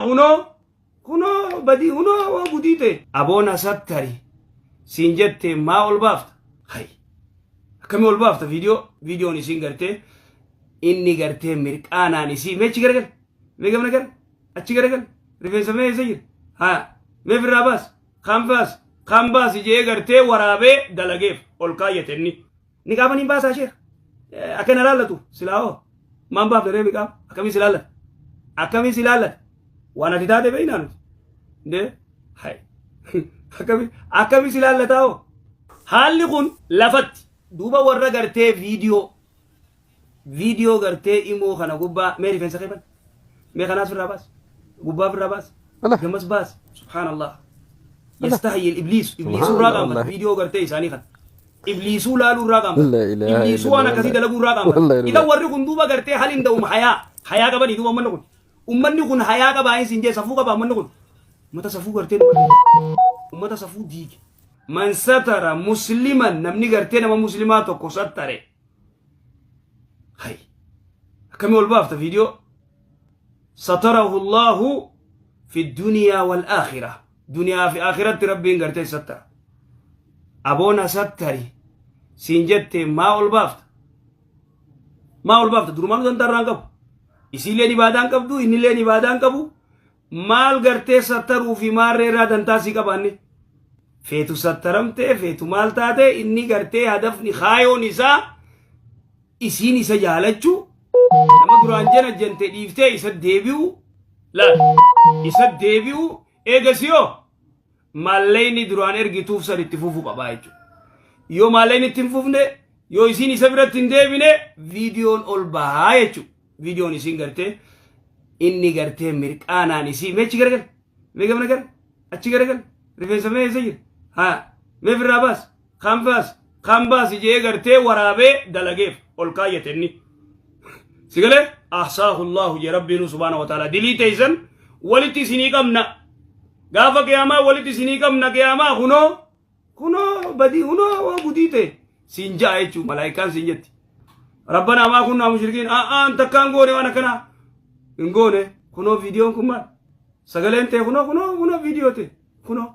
Kunoo kunoo badii kunoo waa gudii ta'e. Aboona sattari siin jette maa ol baafta? Hay akkamii ol baafta viidiyoo viidiyoon isiin gartee inni gartee mirqaanaan isii mee achi garagal mee gamna gara achi garagal rifeensa mee eessa jira haa mee firraa baas kaan baas kaan baas jee gartee waraabee dalageef ol kaayyate inni. Niqaaba niin baasaa sheekh. Akka na laallatu silaa hoo. Maan baafne ree niqaaba? Akkamiin si laallata? Akkamiin si laallata? Waan ati taate beeknaa nuti. Dee hay. Akkamiin akkamiin si laallataa hoo? Haalli kun lafatti duuba warra gartee viidiyoo viidiyoo gartee imoo kana gubbaa mee rifeensa kee bani mee kanaas firraa baas gubbaa firraa baas Ala. gamas baas subhaanallah yastahyi ibliis ibliisuu irraa qaanfata Subhanallah. viidiyoo gartee isaanii kana ibliisuu laaluu irraa qaanfata La ilaha ibliisuu waan illallah. akkasii dalaguu irraa qaanfata Wallahi idan warri kun duuba gartee hal hin da'um hayaa hayaa qabanii duuba ummanni kun ummanni kun hayaa qabaa hin siin jee safuu qabaa ummanni kun ummata safuu gartee ummata safuu diige man satara musliman namni gartee nama muslimaa tokko sattare Hay. Akkamii ol baafta viidiyoo? Satarahu Allahu fi duniyaa wal aakhira. Duniyaa fi aakhiratti Rabbiin gartee sattara. Aboona sattari siin jette maa ol baafta? Maa ol baafta? Durumaan dantaa irraa hin qabu. Isiilleen ibaadaa hin qabdu, innilleen ibaadaa hin qabu. Maal gartee sattaruu fi maarree irraa dantaa sii qabaanne? Feetu sattaramtee, feetu maal taate, inni gartee hadafni kaayoon isaa isiin isa jaalachuu, nama duraan jena jente dhiiftee isa deebi'u, laal, isa deebi'u, eegasiyoo maallayni duraan ergituuf san itti fufu qabaa jechuudha. Yoo maallayni itti hin fufne, yoo isiin isa biratti hin deebine, viidiyoon ol bahaa jechuudha. Viidiyoon isiin gartee inni gartee mirqaanaan isii mee achi garagal mee gamna gara achi garagal rifeensa mee eessa jira haa mee firraa baas kaan baas kaan baas jee gartee waraabee dalageef ol kaayyate inni. Si galee ahsaahu Allahu jee Rabbiinu subhaana wa ta'ala dilii teessan walitti isinii qabna gaafa qiyaamaa walitti isinii qabna qiyaamaa kunoo kunoo badii kunoo waa gudii ta'e siin ja'a jechuun malaayikaan siin jetti. Rabbanaa maa kunnaa mushrikiin a'aan takkaan goone waan akkanaa hin goone kunoo viidiyoon kun maal sagaleen ta'e kunoo kunoo kunoo viidiyoo ta'e kunoo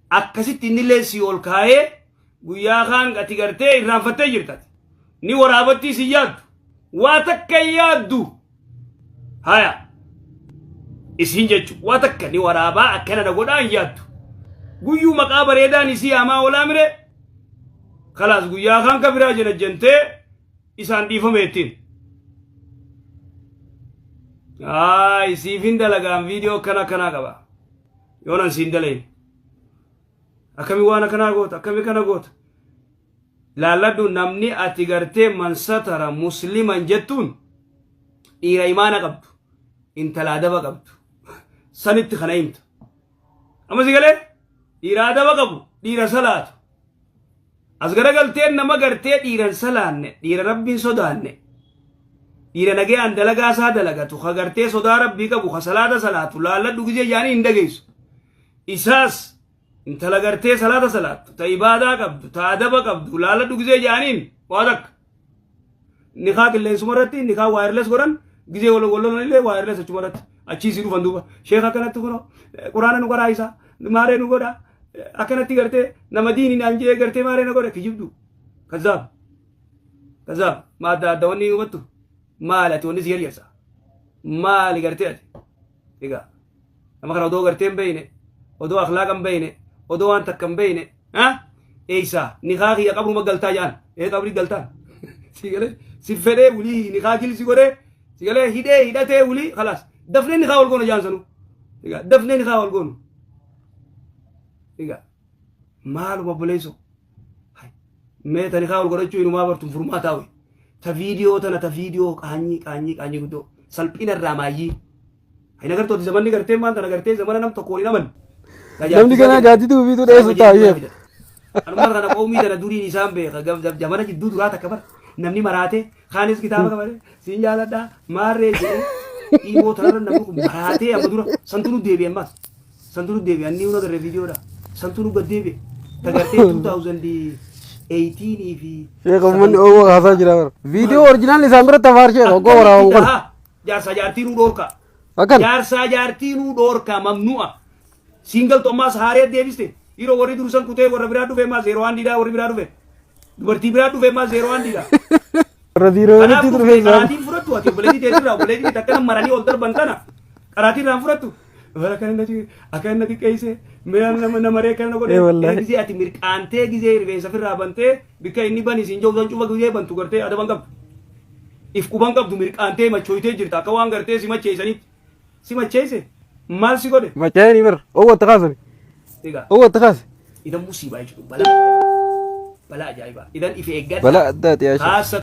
akkasitti innillee si ol kaayee guyyaa kaan ati gartee irraanfattee jirta ni waraabattii si yaaddu waa takka hin yaaddu haya isiin jechu waa takka ni waraabaa akkana na godhaa hin yaaddu guyyuu maqaa bareedaan isii yaamaa oolaa mire kalaas guyyaa kaan ka biraa jena jentee isaan dhiifame ittiin Aay siifin dalagaan viidiyoo akkana akkanaa qaba yoonan siin dalayin akkami waan akkanaa goota akkami kana goota laalladhu namni ati gartee man satara musliman jettuun dhiira imaana qabdu intala adaba qabdu sanitti kana himta amma si galee dhiira adaba qabu dhiira salaatu as garagalteen nama gartee dhiiran salaanne dhiira rabbiin sodaanne dhiira nagayaan dalagaa isaa dalagatu ka gartee sodaa rabbii qabu ka salaata salaatu laalladhu gizee jaanii hin dhageessu isaas intala gartee salaata salaattu ta ibaadaa qabdu ta adaba qabdu laaladhu gizee jaaniin waa takka nikaa qilleensuma irratti nikaa waayirles godhan gizee wal wal illee waayirles achuma irratti achii si dhufan duuba sheekh akkanatti kunoo quraana nu qaraa isaa maaree nu godha akkanatti gartee nama diini naan jee gartee maaree na godha kijibdu kazaab kazaab ma adda adda wanni hubattu maali ati wanni si yariyarsa maali gartee ati egaa Nama kana odoo gartee hin beeyne, odoo akhlaaqa hin beeyne, odoo waan takka hin beeyne, ha? Eeysaa nikaa kiyya qabruma galtaa jedhan. Ee qabrii galtaan. Si galee si fedhee wulii nikaa gilsi godhee si galee hidhee hidhatee wulii khalaas. Dafnee nikaa wal goonu jaan sanuu. Egaa dafnee nikaa wal goonu. Egaa maaluma obboleessoo. Mee ta nikaa wal godhachuu inumaa bartuun furmaataa wayi. Ta viidiyoo tana ta viidiyoo qaanyii qaanyii qaanyii guddoo salphina irraa maayyii. Hin agartooti zamanni gartee maal tana gartee zamana nam tokko waliin amanne. Namni kanaa gaaddidduu ofiitu dheessu ta'a sheef. Anuma kana qoomii tana duriin isaan beeka zamana jidduu duraa takka bara namni maraatee kaanis kitaaba qabate siin jaaladhaa maarree jedhee dhiiboo tanarra namni kun maraatee amma dura santu nu deebi'e ammaas santu nu deebi'e anni huna garree viidiyoodha santu nu gad deebi'e tagartee 2018 fi Sheekh uummanni oowwa kaasaa jira bara. Viidiyoo orjinaal isaan biratti afaar sheekh oggoo waraabamu kana. Jaarsa jaartii nu dhoorka. Akkana. Jaarsaa jaartiinuu dhoorkaa mamnu'a. Siin galtu ammaas haaree deebiste. Yeroo warri dursan kutee warra biraa dhufe ammaas yeroo handiidhaa warri biraa dhufe. Dubartii biraa dhufe ammaas yeroo handiidha. Warra biiroo Kanaaf walitti dhuftee dhufe isaan. qaraatiin fudhattu ati obboleettii teetirraa obboleettii akkana maranii ol darban tana qaraatii irraan fudhattu. Bara kana nati akka inni xiqqeesse mi'a nama namaree kana godhe Eh, wallaahi. gizee ati mirqaantee gizee rifeensa ofirraa bantee bikka inni bani siin jiru san cufa gizee bantu gartee adaban qabdu. If quban qabdu mirqaantee machooytee jirta akka waan gartee si macheessanitti. Si macheesse maal si godhe? Machaa'anii bara. Oowwa itti kaasani. Egaa Oowwa itti kaase. idan musiibaa jechuudha balaa ajaa'ibaa. Balaa ajaa'ibaa. Idan if eeggadha. Balaa addaati yaa sheekh. Kaasa.